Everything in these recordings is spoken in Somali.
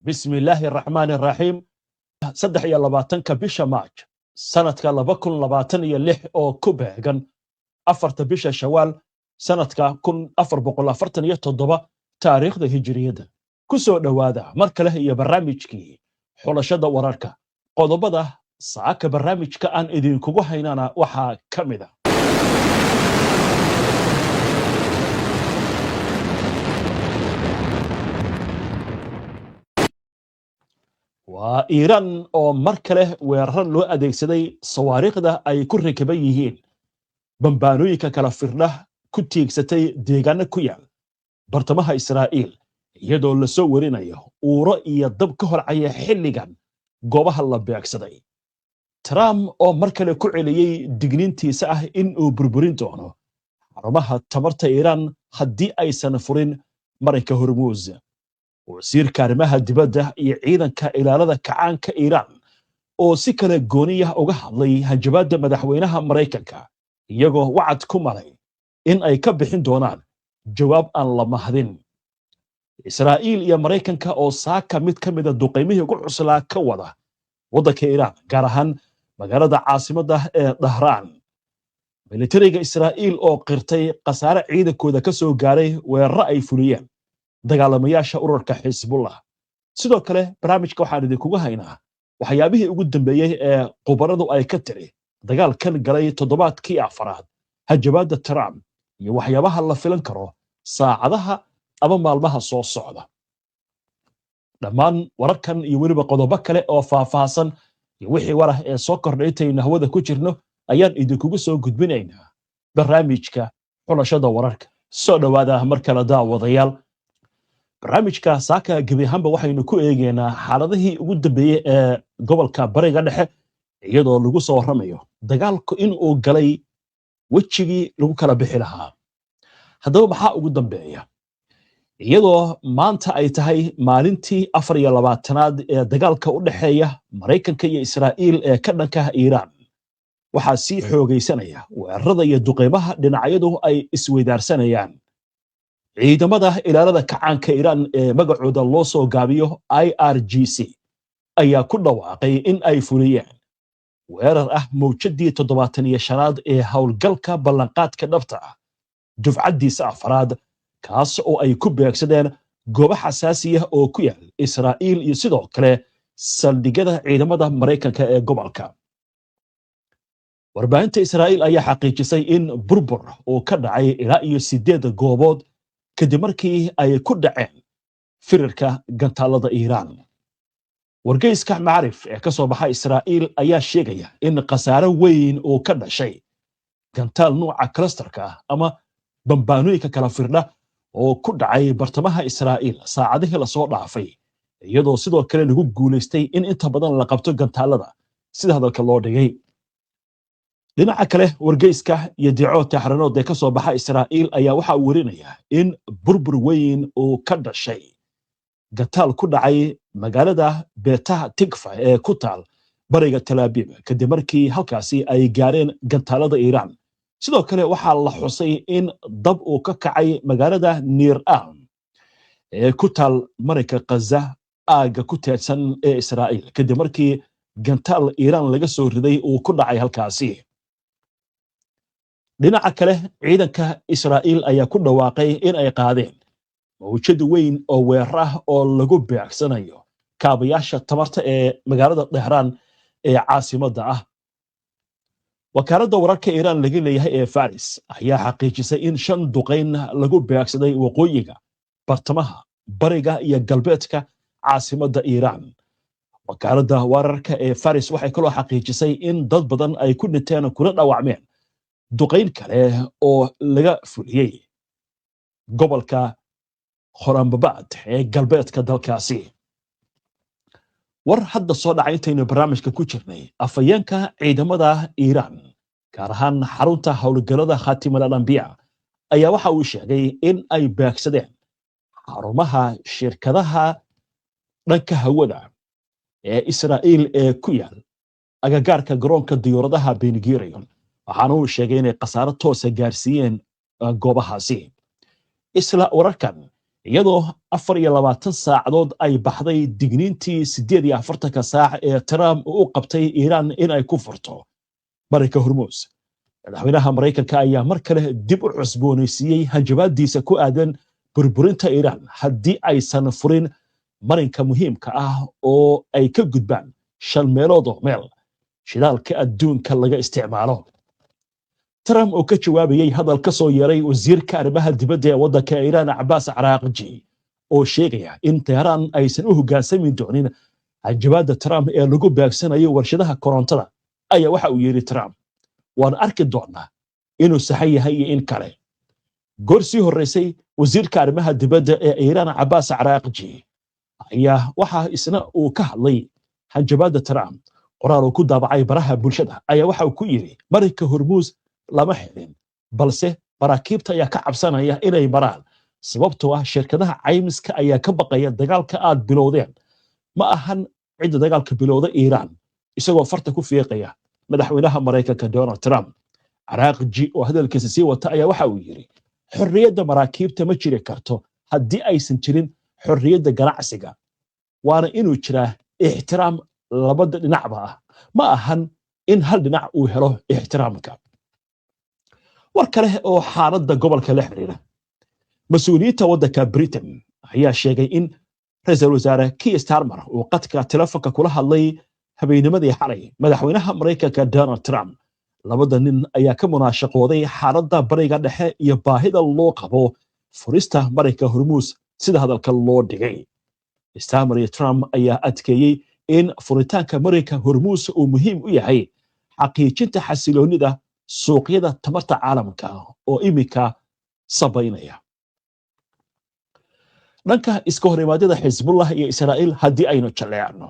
Bismillaahi araxmaani araxiim. 23-ka bisha Maaj sanadka 2026 oo ku beegan 4-ta bisha Shawaal sanadka 1447 taariikhda Hijiriyadda. Ku soo dhowaada mar kale iyo barnaamijkii Xulashada Wararka. Qodobada saaka barnaamijka aan idinkugu haynana waxaa ka mid a: waa Iiraan oo mar kale weerar loo adeegsaday sawaariikhda ay ku rakiban yihiin bambaanooyinka kala firdha ku tiigsatay deegaano ku yaal bartamaha Israa'iil, iyadoo la soo warinayo uuro iyo dab ka holcaya xilligan goobaha la beegsaday. Trump oo mar kale ku celiyey digniintiisa ah in uu burburin doono xarumaha tamarta Iiraan haddii aysan furin marinka Hormuus. Wasiirka arrimaha dibadda iyo ciidanka ilaalada kacaanka Iiraan oo si kale gooniyah uga hadlay hanjabaadda madaxweynaha Maraykanka, iyagoo wacad ku maray in ay ka bixin doonaan jawaab aan la mahdin. Israa'iil iyo Maraykanka oo saaka mid ka mida duqaymihii ugu cuslaa ka wada waddanka Iiraan, gaar ahaan magaalada caasimadda ee Dahraan. Militariga Israa'iil oo qirtay khasaare ciidankooda ka soo gaaray weeraro ay fuliyeen dagaalamayaasha ururka Xisbullah. Sidoo kale barnaamijka waxaan idinkugu haynaa waxyaabihii ugu dambeeyey ee khubaradu ay ka tiri dagaalkan galay toddobaadkii afaraad, hajabaadda Trump iyo waxyaabaha la filan karo saacadaha ama maalmaha soo socda. Dhammaan wararkan iyo weliba qodobo kale oo faahfaahsan iyo wixii warah ee soo kordhay intaynu hawada ku jirno ayaan idinkugu soo gudbinaynaa barnaamijka Xulashada Wararka. Soo dhowaada mar kale, daawadayaal. Barnaamijka saaka gebi ahaanba waxaynu ku eegeynaa xaaladihii ugu dambeeyey ee gobolka Bariga Dhexe, iyadoo lagu soo warramayo dagaalku in uu galay wejigii lagu kala bixi lahaa. Haddaba maxaa ugu dambeeya, iyadoo maanta ay tahay maalintii 24-aad ee dagaalka u dhexeeya Maraykanka iyo Israa'iil ee ka dhanka Iiraan? Waxaa sii xoogaysanaya weerarada iyo duqeymaha dhinacyadu ay isweydaarsanayaan. Ciidamada ilaalada kacaanka Iiraan ee magacooda loo soo gaabiyo IRGC ayaa ku dhawaaqay in ay fuliyeen weerar ah mawjadii 75-aad ee howlgalka Ballanqaadka Dhabta ah, dufcaddiisa afaraad, kaas oo ay ku beegsadeen goobo xasaasiya oo ku yaal Israa'iil iyo sidoo kale saldhigyada ciidamada Maraykanka ee gobolka. Warbaahinta Israa'iil ayaa xaqiijisay in burbur uu ka dhacay ilaa iyo 8 goobood kadib markii ay ku dhaceen firirka gantaalada Iiraan. Wargeyska Macrif ee ka soo baxa Israa'iil ayaa sheegaya in khasaare weyn uu ka dhashay gantaal nuuca clusterka ah ama bambaanooyinka kala firdha oo ku dhacay bartamaha Israa'iil saacadihii lasoo dhaafay, iyadoo sidoo kale lagu guulaystay in inta badan la qabto gantaalada, sida hadalka loo dhigay. Dhinaca kale, wargeyska Yedicoot Taxranood ee ka soo baxa Israa'iil ayaa waxa uu werinayaa in burbur weyn uu ka dhashay gantaal ku dhacay magaalada Betaha Tikfa ee ku taal bariga Talaabiib kadib markii halkaasi ay gaareen gantaalada Iiraan. Sidoo kale waxaa la xusay in dab uu ka kacay magaalada Niir Am ee ku taal marinka Khaza aagga ku teedsan ee Israa'iil kadib markii gantaal Iiraan laga soo riday uu ku dhacay halkaasi. Dhinaca kale, ciidanka Israa'iil ayaa ku dhawaaqay in ay qaadeen mawjad weyn oo weerar ah oo lagu beegsanayo kaabayaasha tamarta ee magaalada Dahraan ee caasimadda ah. Wakaaladda wararka Iiraan laga leeyahay ee Faris ayaa xaqiijisay in 5 duqayn lagu beegsaday waqooyiga, bartamaha, bariga iyo galbeedka caasimadda Iiraan. Wakaaladda wararka ee Faris waxay kaloo xaqiijisay in dad badan ay ku dhinteen kuna dhaawacmeen duqayn kale oo laga fuliyey gobolka Khorambabad ee galbeedka dalkaasi. War hadda soo dhacay intaynu barnaamijka ku jirnay, afhayeenka ciidamada Iiraan, gaar ahaan xarunta howlgallada Khaatimul Anbiya, ayaa waxa uu sheegay in ay beegsadeen xarumaha shirkadaha dhanka hawada ee Israa'iil ee ku yaal agagaarka garoonka diyaaradaha Ben Gurion, waxaana uu sheegay inay khasaaro toosa gaarsiiyeen goobahaasi. Isla wararkan Iyadoo 24 saacadood ay baxday digniintii 48-ka saac ee Trump uu u qabtay Iiraan in ay ku furto marinka Hormuus, madaxweynaha Maraykanka ayaa mar kale dib u cusboonaysiiyey hanjabaadiisa ku aadan burburinta Iiraan haddii aysan furin marinka muhiimka ah oo ay ka gudbaan shan meelood oo meel shidaalka adduunka laga isticmaalo. Trump oo ka jawaabayey hadal ka soo yeeray wasiirka arrimaha dibadda ee waddanka Iiraan, Cabaas Caraaqji, oo sheegaya in Teheraan aysan u hoggaansami doonin hanjabaadda Trump ee lagu beegsanayo warshadaha korontada, ayaa waxa uu yidhi Trump: "Waan arki doonnaa inuu saxan yahay iyo in kale." Goor sii horraysay, wasiirka arrimaha dibadda ee Iiraan, Cabaas Caraaqji, ayaa waxa isna uu ka hadlay hanjabaadda Trump. Qoraal uu ku daabacay baraha bulshada ayaa waxa uu ku yidhi: "Marinka Hormuus lama xidhin, balse maraakiibta ayaa ka cabsanaya inay maraan, sababtoo ah shirkadaha caymiska ayaa ka baqaya dagaalka aad bilowdeen. Ma ahan cidda dagaalka bilowda Iiraan," isagoo farta ku fiiqaya madaxweynaha Maraykanka, Donald Trump. Caraaqji oo hadalkiisa sii wata ayaa waxa uu yidhi: "Xorriyadda maraakiibta ma jiri karto haddii aysan jirin xorriyadda ganacsiga, waana inuu jiraa ixtiraam labada dhinacba ah. Ma ahan in hal dhinac uu helo ixtiraamka." War kale oo xaaladda gobolka la xiriira: mas-uuliyiinta waddanka Britain ayaa sheegay in Ra-iisul Wasaare Keir Starmer uu qadka telefonka kula hadlay habeennimadii xalay madaxweynaha Maraykanka, Donald Trump. Labada nin ayaa ka munaashaqooday xaaladda Bariga Dhexe iyo baahida loo qabo furista marinka Hormuus, sida hadalka loo dhigay. Starmer iyo Trump ayaa adkeeyey in furitaanka marinka Hormuus uu muhiim u yahay xaqiijinta xasiloonnida suuqyada tamarta caalamka oo iminka sabaynaya. Dhanka iska hor imaadyada Xisbullah iyo Israa'iil haddii aynu jalleecno,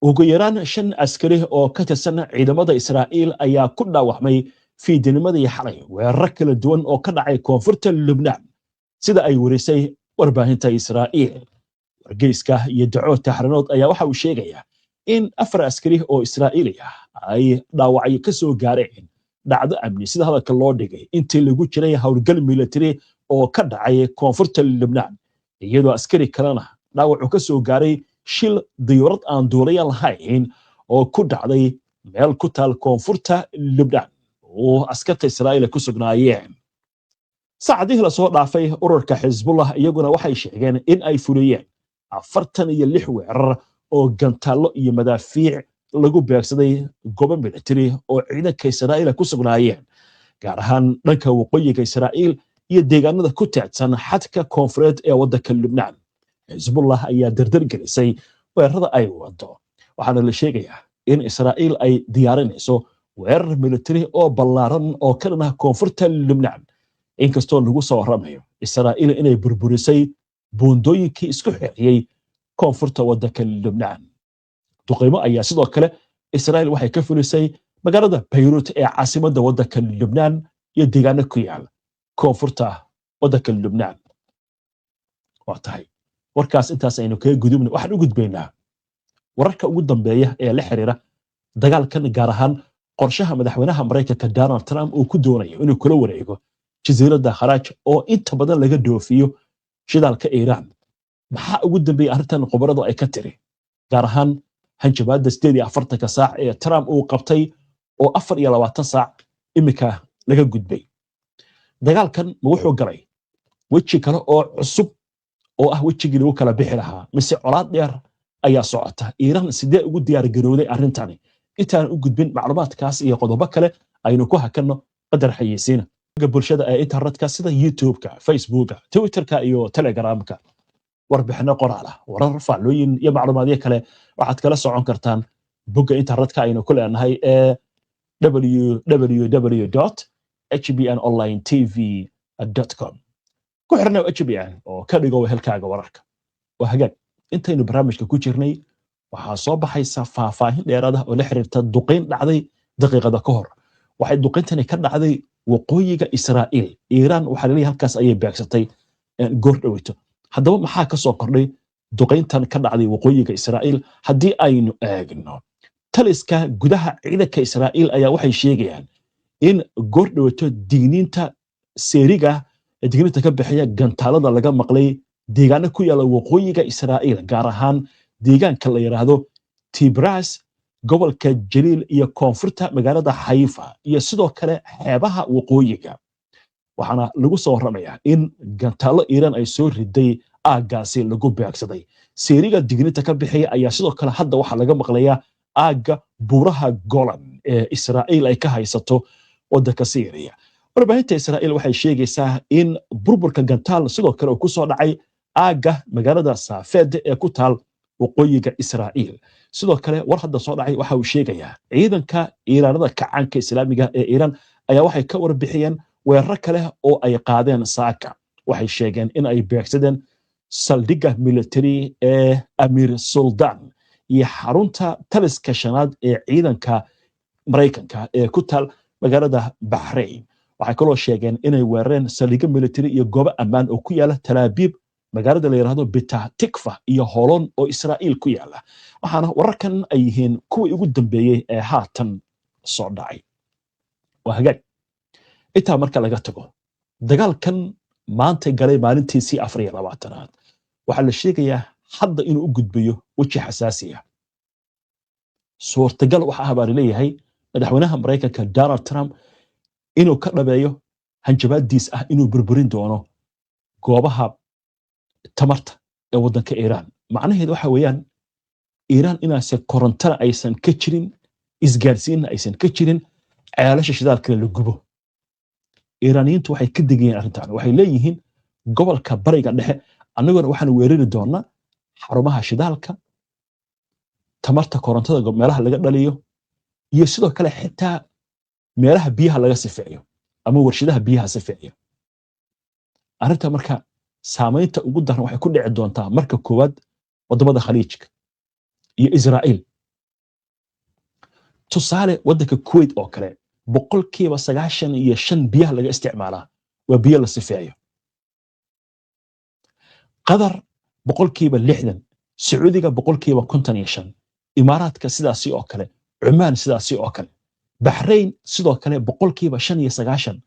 ugu yaraan shan askari oo ka tirsan ciidamada Israa'iil ayaa ku dhaawacmay fiidinimadii xalay weeraro kala duwan oo ka dhacay koonfurta Lubnaan, sida ay warisay warbaahinta Israa'iil. Wargeyska iyo Dacood Taxranood ayaa waxa uu sheegayaa in afar askari oo Israa'iili ah ay dhaawacyo ka soo gaareen dhacdo amni, sida hadalka loo dhigay, intii lagu jiray howlgal military oo ka dhacay koonfurta Lubnaan, iyadoo askari kalena dhaawacu ka soo gaaray shil diyuurad aan duulaya lahayn oo ku dhacday meel ku taal koonfurta Lubnaan oo askarta Israa'iil ku sugnaayeen. Saacadihii lasoo dhaafay, ururka Xisbullah iyaguna waxay sheegeen in ay fuliyeen 46 weerar oo gantaallo iyo madaafiic lagu beegsaday goobo military oo ciidanka Israa'iil ku sugnaayeen, gaar ahaan dhanka waqooyiga Israa'iil iyo deegaanada ku teedsan xadka koonfureed ee waddanka Lubnaan. Xisbullah ayaa dardar gelisay weerarada ay wado, waxaana la sheegayaa in Israa'iil ay diyaarinayso weerar military oo ballaaran oo ka dhan ah koonfurta Lubnaan, inkastoo lagu soo warramayo Israa'iil inay burburisay buundooyinkii isku xiriyey koonfurta waddanka Lubnaan. Duqeymo ayaa sidoo kale Israa'iil waxay ka fulisay magaalada Bayruut ee caasimadda waddanka Lubnaan iyo deegaano ku yaal koonfurta waddanka Lubnaan. Waa tahay, warkaas intaas aynu kaga gudubna. Waxaan u gudbaynaa wararka ugu dambeeya ee la xiriira dagaalkan, gaar ahaan qorshaha madaxweynaha Maraykanka, Donald Trump, uu ku doonayo inuu kula wareego jasiiradda Kharaaj oo inta badan laga dhoofiyo shidaalka Iiraan. Maxaa ugu dambeeyey arrintan khubaradu ay ka tiri, gaar ahaan hanjabaadda 48-ka saac ee Trump uu qabtay oo 24 saac iminka laga gudbay? Dagaalkan ma wuxuu galay weji kale oo cusub oo ah wejigii lagu kala bixi lahaa, mise colaad dheer ayaa socota? Iiraan sidee ugu diyaar garowday arrintani? Intaan u gudbin macluumaadkaas iyo qodobo kale, aynu ku hakanno qadar xayeysiina. Bulshada ee internetka sida YouTube-ka, Facebooka, Twitterka iyo Telegramka, warbixino qoraal ah, warar, faallooyin iyo macluumaadyo kale waxaad kala socon kartaan bogga internetka aynu ku leenahay ee www hbn online tv com. Ku xirnow HBN oo ka dhigo wehelkaaga wararka. Waa hagaag, intaynu barnaamijka ku jirnay waxaa soo baxaysa faahfaahin dheeraad ah oo la xiriirta duqayn dhacday daqiiqada ka hor. Waxay duqayntani ka dhacday waqooyiga Israa'iil. Iiraan waxaa laleeyahay halkaas ayay beegsatay goor dhoweyto. Haddaba maxaa ka soo kordhay duqayntan ka dhacday waqooyiga Israa'iil? Haddii aynu eegno, taliska gudaha ciidanka Israa'iil ayaa waxay sheegayaan in goor dhoweyto digniinta seeriga, digniinta ka bixiya gantaalada laga maqlay. Deegaano ku yaala waqooyiga Israa'iil, gaar ahaan deegaanka la yidhaahdo Tibras, gobolka Jaliil iyo koonfurta magaalada Xayfa, iyo sidoo kale xeebaha waqooyiga. Waxaana lagu soo warramayaa in gantaallo Iiraan ay soo riday aaggaasi lagu beegsaday. Seeriga digninta ka bixiya ayaa sidoo kale hadda waxaa laga maqlayaa aagga buuraha Golan ee Israa'iil ay ka haysato waddanka Siiriya. Warbaahinta Israa'iil waxay sheegaysaa in burburka gantaal sidoo kale uu ku soo dhacay aagga magaalada Saafeed ee ku taal waqooyiga Israa'iil. Sidoo kale war hadda soo dhacay waxa uu sheegayaa ciidanka Iiraanada kacaanka Islaamiga ee Iiraan ayaa waxay ka warbixiyeen weeraro kale oo ay qaadeen saaka. Waxay sheegeen in ay beegsadeen saldhigga military ee Amiir Suldaan iyo xarunta taliska shanaad ee ciidanka Maraykanka ee ku taal magaalada Baxrayn. Waxay kaloo sheegeen inay weerareen saldhigyo military iyo goobo ammaan oo ku yaala Talaabiib, magaalada la yidhahdo Bitah Tikfa iyo Holon oo Israa'iil ku yaala. Waxaana wararkan ay yihiin kuwii ugu dambeeyey ee haatan soo dhacay. Waa hagaag. Intaa marka laga tago, dagaalkan maanta galay maalintiisii 24aad waxaa la sheegayaa hadda inuu u gudbayo weji xasaasi ah. Suurtagal waxa ah baa laleeyahay madaxweynaha Maraykanka Donald Trump inuu ka dhabeeyo hanjabaadiis ah inuu burburin doono goobaha tamarta ee waddanka Iiraan. Macnaheedu waxa weeyaan Iiraan inaase korontana aysan ka jirin, isgaarsiinna aysan ka jirin, ceelasha shidaalkana la gubo. Iiraaniyiintu waxay ka digayeen arrintan. Waxay leeyihiin gobolka Bariga Dhexe annaguna waxaan weerari doonaa xarumaha shidaalka, tamarta korontada meelaha laga dhaliyo, iyo sidoo kale xitaa meelaha biyaha laga sifeeyo ama warshadaha biyaha sifeeyo. Arrinta marka saamaynta ugu daran waxay ku dhici doontaa marka koowaad waddamada Khaliijka iyo Israa'iil. Tusaale, waddanka Kuwait oo kale 95% biyaha laga isticmaalaa waa biyo la sifeeyo. Qatar 60%, Sacuudiga 55%, Imaaraadka sidaasi oo kale, Cumaan sidaasi oo kale, Baxrayn sidoo kale 95%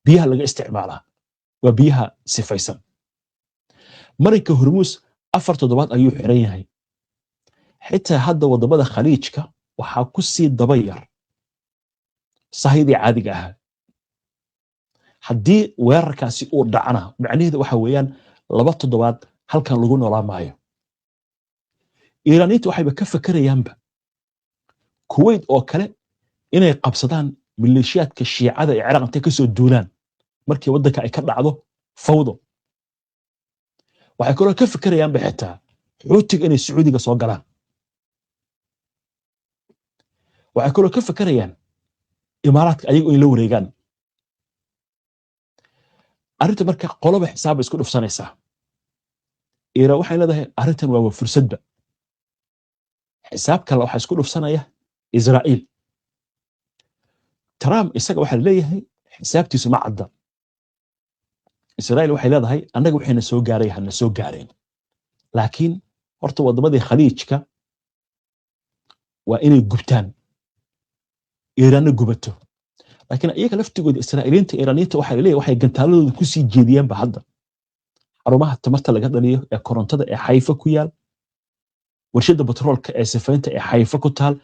biyaha laga isticmaalaa waa biyaha sifaysan. Marinka Hormuus 4 toddobaad ayuu xiran yahay. Xitaa hadda waddamada Khaliijka waxaa ku sii daba yar sahydii caadiga ahaa. Haddii weerarkaasi uu dhacana, macnaheedu waxa weeyaan 2 toddobaad halkan lagu noolaa maayo. Iiraaniyiintu waxayba ka fakerayaanba Kuwait oo kale inay qabsadaan maleeshiyaadka Shiicada ee Ciraaq intay kasoo duulaan markii waddanka ay ka dhacdo fawdo. Waxay kaloo ka fikerayaanba xitaa Xuutiga inay Sacuudiga soo galaan. Waxay kaloo ka fekerayaan Imaaraadka ayagu inay la wareegaan arrinta. Marka qoloba xisaaba isku dhufsanaysaa. Iiraan waxay leedahay arrintan waaba fursadba. Xisaab kale waxaa isku dhufsanaya Israa'iil. Trump isaga waxaa leeyahay xisaabtiisu ma cadda. Israa'iil waxay leedahay annaga waxayna soo gaaray hana soo gaareen, laakiin horta waddamadii Khaliijka waa inay gubtaan, Iiraanna gubato. Laakiin iyaga laftigooda Israa'iiliinta, Iiraaniyiinta waxaa leeyahay waxay gantaaladooda ku sii jeediyeenba hadda xarumaha tamarta laga dhaliyo ee korontada ee Xayfa ku yaal, warshadda batroolka ee sifaynta ee Xayfa ku taal,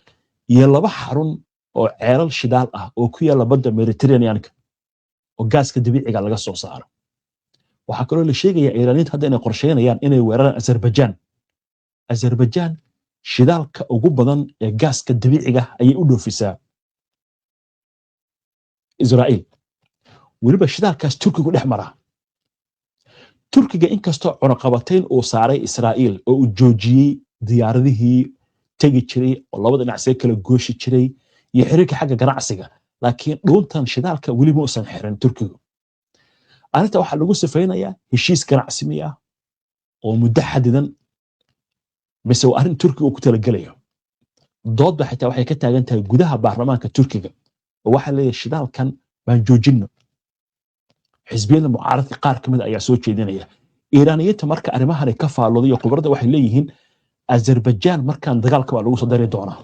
iyo laba xarun oo ceelal shidaal ah oo ku yaala badda Mediterraneanka oo gaaska dabiiciga laga soo saaro. Waxaa kaloo la sheegayaa Iiraaniyiinta hadda inay qorsheynayaan inay weeraraan Azerbaijan. Azerbaijan shidaalka ugu badan ee gaaska dabiiciga ayay u dhoofisaa Israa'iil. Weliba shidaalkaas Turkigu dhex maraa. Turkiga inkastoo cunaqabatayn uu saaray Israa'iil oo uu joojiyey diyaaradihii tegi jiray oo labada dhinac see kala gooshi jiray iyo xiriirka xagga ganacsiga, laakiin dhuuntan shidaalka weli ma uusan xirin Turkigu. Arrinta waxaa lagu sifaynayaa heshiis ganacsimi ah oo muddo xadidan, mise waa arrin Turkiga uu ku talagelayo? Doodba xitaa waxay ka taagan tahay gudaha baarlamaanka Turkiga oo waxaa leeyahay shidaalkan baan joojinno. Xisbiyada mucaaradka qaar ka mid ayaa soo jeedinaya. Iiraaniyiinta marka arrimahan ka faallooday iyo khubradda waxay leeyihiin Azerbaijan markaan dagaalka waa lagu soo dari doonaa,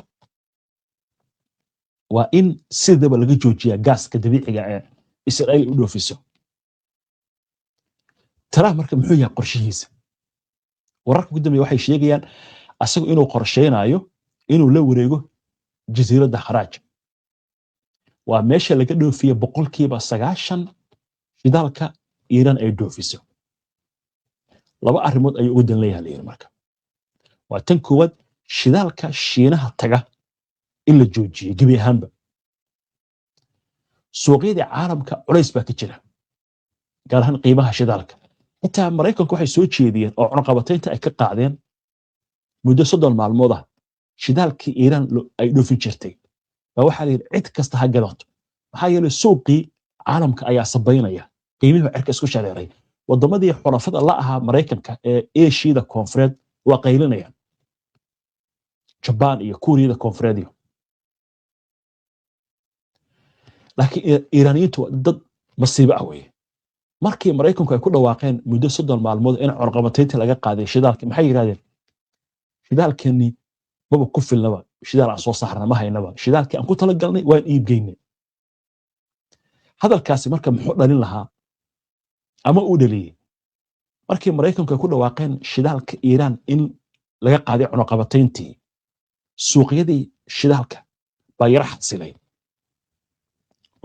waa in sidaba laga joojiyaa gaaska dabiiciga ee Israa'iil u dhoofiso. Trump marka muxuu yahay qorshihiisa? Wararka ugu dambeeya waxay sheegayaan asagu inuu qorsheynayo inuu la wareego jasiiradda Kharaaj. Waa meesha laga dhoofiye 90% shidaalka Iiraan ay dhoofiso. Laba arrimood ayuu uga dan leeyahay, la yidhi. Marka waa tan koowaad, shidaalka Shiinaha taga in la joojiyo gebi ahaanba. Suuqyadii caalamka culays baa ka jira, gaar ahaan qiimaha shidaalka. Xitaa Maraykanku waxay soo jeediyeen oo cunaqabataynta ay ka qaadeen muddo 30 maalmood ah shidaalkii Iiraan ay dhoofin jirtay. Baa waxaa la yidhi cid kasta ha gadato, maxaa yeelay suuqii caalamka ayaa sabaynaya, qiimihii cirka isku shareeray. Wadamadii xulafada la ahaa Maraykanka ee Eeshiyada Koonfureed waa qaylinayaan, Jabaan iyo Kuuriyada Koonfureed iyo. Laakiin Iiraaniyiintu waa dad masiibo ah weeye. Markii Maraykanku ay ku dhawaaqeen muddo 30 maalmood in cunaqabataynta laga qaaday shidaalka, maxay yidhahdeen? Shidaalkeennii maba ku filnaba, shidaal aan soo saarna ma haynaba, shidaalkii aan ku talagalnay waan iibgeynay. Hadalkaasi marka muxuu dhalin lahaa ama uu dhaliyey? Markii Maraykanku ay ku dhawaaqeen shidaalka Iiraan in laga qaaday cunaqabatayntii, suuqyadii shidaalka baa yara xasilay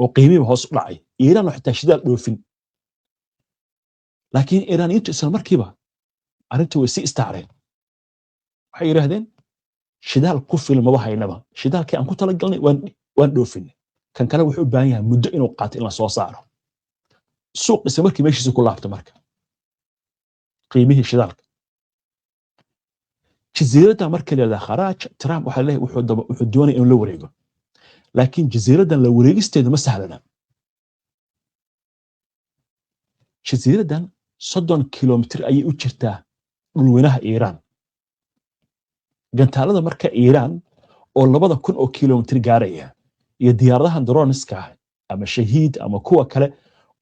oo qiimihiiba hoos u dhacay, Iiraan oo xitaa shidaal dhoofin. Laakiin Iiraaniyiintu isla markiiba arrintii way sii istaareen. Waxay yidhaahdeen shidaal ku filan maba haynaba, shidaalkii aan ku talagalnay waan dhoofinay, kan kale wuxuu u baahan yahay muddo inuu qaato in la soo saaro. Suuq isla markii meeshiisa ku laabta marka qiimihii shidaalka. Jasiiradda marka la yidhahda Kharaaj, Trump waxaa leeyahay wuxuu doonaya inuu la wareego, laakiin jasiiraddan la wareegisteedu ma sahlana. Jasiiraddan 30 kilomitir ayay u jirtaa dhulweynaha Iiraan. Gantaalada marka Iiraan oo 2000 oo kilomitir gaaraya iyo diyaaradahan droniska ah ama Shahiid ama kuwa kale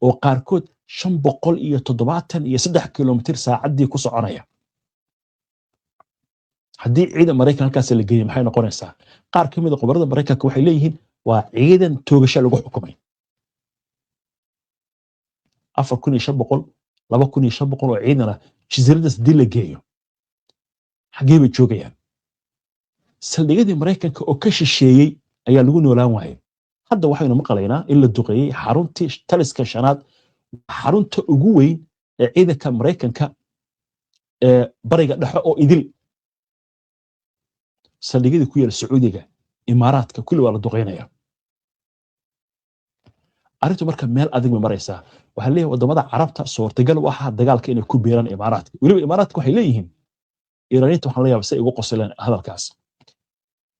oo qaarkood 573 kilomitir saacaddii ku soconaya, haddii ciidan Maraykan halkaas la geeyey, maxay noqonaysaa? Qaar ka mid a khubarada Maraykanka waxay leeyihiin waa ciidan toogasho lagu xukumay. 4500, 2500 oo ciidan ah jasiiraddaas haddii la geeyo, xaggee bay joogayaan? Saldhigyadii Maraykanka oo ka shisheeyey ayaa lagu noolaan waayey. Hadda waxaynu maqlaynaa in la duqeeyey xaruntii taliska shanaad, xarunta ugu weyn ee ciidanka Maraykanka ee Bariga Dhexe oo idil. Saldhigyadii ku yaala Sacuudiga, Imaaraadka, kulli waa la duqeynaya. Arrintu marka meel adag bay maraysaa. Waxaa leeyahay wadamada Carabta suurtagal u ahaa dagaalka inay ku biiraan Imaaraadka. Weliba Imaaraadka waxay leeyihiin Iiraaniyiinta, waxaan la yaaba say ugu qosleen hadalkaas.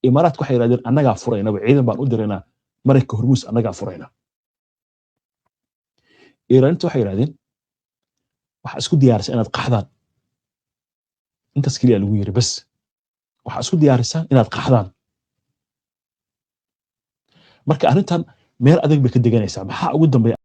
Imaaraadka waxay yidhahdeen annagaa furaynaba, ciidan baan u diraynaa Maraykanka, Hormuus annagaa furayna. Iiraaniinta waxay yidhahdeen waxaa isku diyaarisaan inaad qaxdaan. Intaas keliya lagu yiri, bas waxaa isku diyaarisaan inaad qaxdaan. Marka arrintan meel adag bay ka deganaysaa. Maxaa ugu dambeeya?